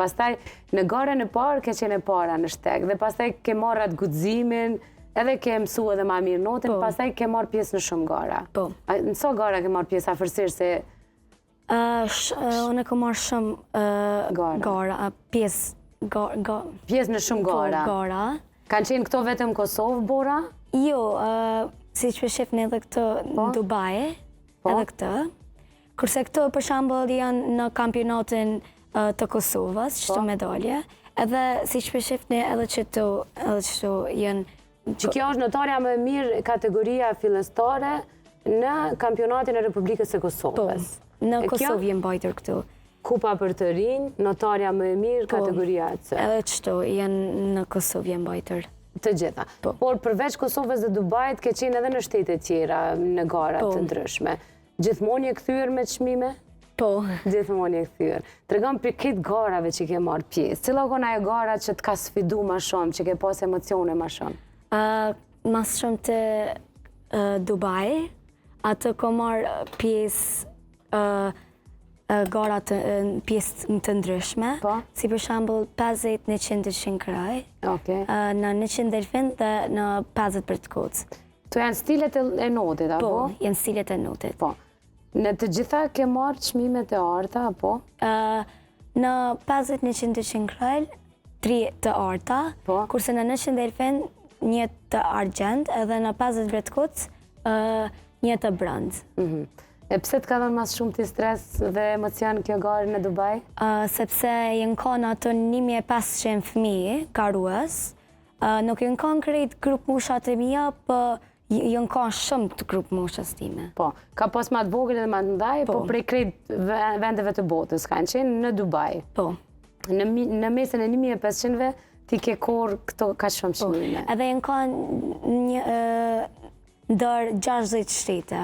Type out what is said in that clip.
Pastaj në garën e parë ke qenë e para në shteg dhe pastaj ke marrë atë guximin, edhe ke mësu edhe ma mirë notin, pastaj ke marrë pjesë në shumë gara. Po. A, në sa gara ke marrë pjesë afërsisht se Unë kam marrë shumë Gara. gara, pjesë, Pjesë në shumë po, gara. gara. Kanë qenë këto vetëm Kosovë, Bora? Jo, si që shifni edhe këtë në Dubai, edhe këtë. Kurse këto, për shembull, janë në kampionatin të Kosovës, qëto medalje, edhe si që shifni edhe qëto, edhe qëto janë. Që kjo është notarja më e mirë kategoria fillestare në kampionatin e Republikës së Po, Kosovës. në E kjo? Kosovë janë mbajtur këto. Kupa për të rinj, notarja më e mirë, kategoria C. Edhe qëto janë në Kosovë janë mbajtur. Të gjitha. Po. Por përveç Kosovës dhe Dubait, ke qenë edhe në shtete tjera, në gara të ndryshme. Gjithmonë je kthyer me çmime? Po. Gjithmonë je kthyer. Tregon për këtë garave që ke marrë pjesë. Cila ka qenë ajo gara që të ka sfidu ma shumë, që ke pas emocione ma shumë? Mas shumë të Dubai, atë ko marrë pjesë gara të, pjesë të ndryshme, si për shembull 50, 100, 200 kraj, në 100 delfin dhe në 50 bretkoc. Këto janë stilet e notit, apo? Po, janë stilet e notit. Po. Në të gjitha ke marrë çmimet e arta, apo? Në 50, 100, 200 kraj, 3 të arta, kurse në 100 delfin, një të argjend, edhe në 50 bretkoc, një të bronz. E pse të ka dhënë mas shumë të stres dhe emocion kjo garë në Dubai? Sepse janë kanë ato 1500 fëmijë garues, nuk janë kanë krejt grup moshat e mia, po janë kanë shumë të grup moshës time. Po, ka pas ma të vogël edhe ma të mëdhaj, po prej krejt vendeve të botës kanë qenë në Dubai. Po. Në mesin e 1500-ve ti ke korrë këto kaq shumë çmime. Edhe janë kanë një ndër 60 shtete.